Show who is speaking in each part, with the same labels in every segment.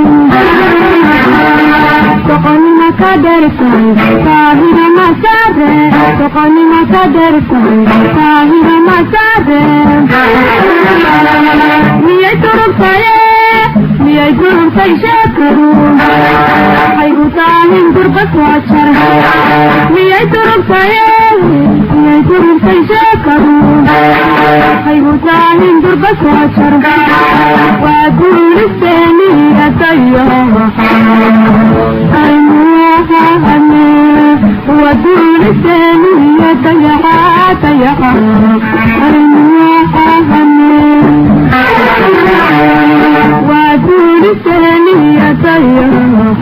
Speaker 1: In Doqonnimo ka darsan taahira ma saare, doqonnimo ka darsan taahira ma saare. Miyay turugtaye, miyay turugtay sheekadu? Waxay u taahin durba soo jar. Miyay turugtaye, miyay turugtay sheekadu? Waxay u taahin durba soo jar. Waa guulisteeniya aynuhane, waa guulisteeniya dayaxa dayaxa aynuhane, waa guulisteeniya dayaxa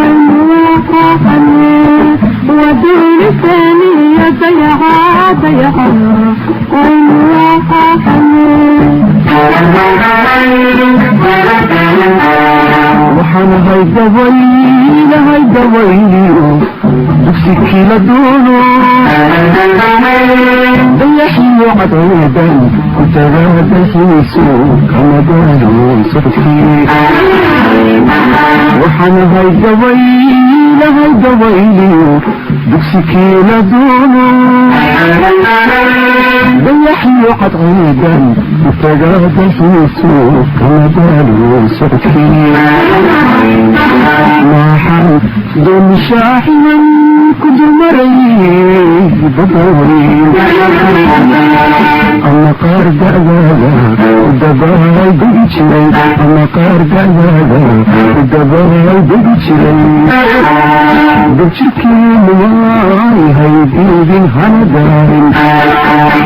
Speaker 1: aynuhane, waa guulisteeniya dayaxa dayaxa aynuhane.
Speaker 2: Waxaan ahay dabaylahay dabayliyo dugsi kila doono, dayaxiyo cadceedan ku tagaa dalxiiso, kama daalo socodkii. Waxaan ahay dabaylahay dabayliyo dugsi kiila doono, dayaxiyo cadceedan ku tagaa dalxiiso, kama daalo socodkii. Maxaan doonishaaxinan ku dulmarayay badawey, ama qaar da'daada u dabaal degi jiray, ama qaar da'daada u dabaal degi jiray. Dabjirkeenu waayahay diidin hana daarin,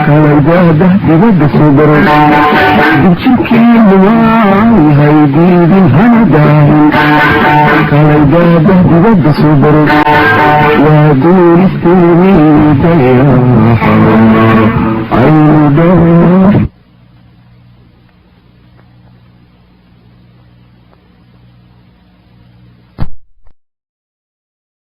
Speaker 2: kalaydaada dibadda soo baro. Dabjirkeenu waayahay diidin hana daarin, kalaydaada dibadda soo baro. Waa duulisteeni dayaxa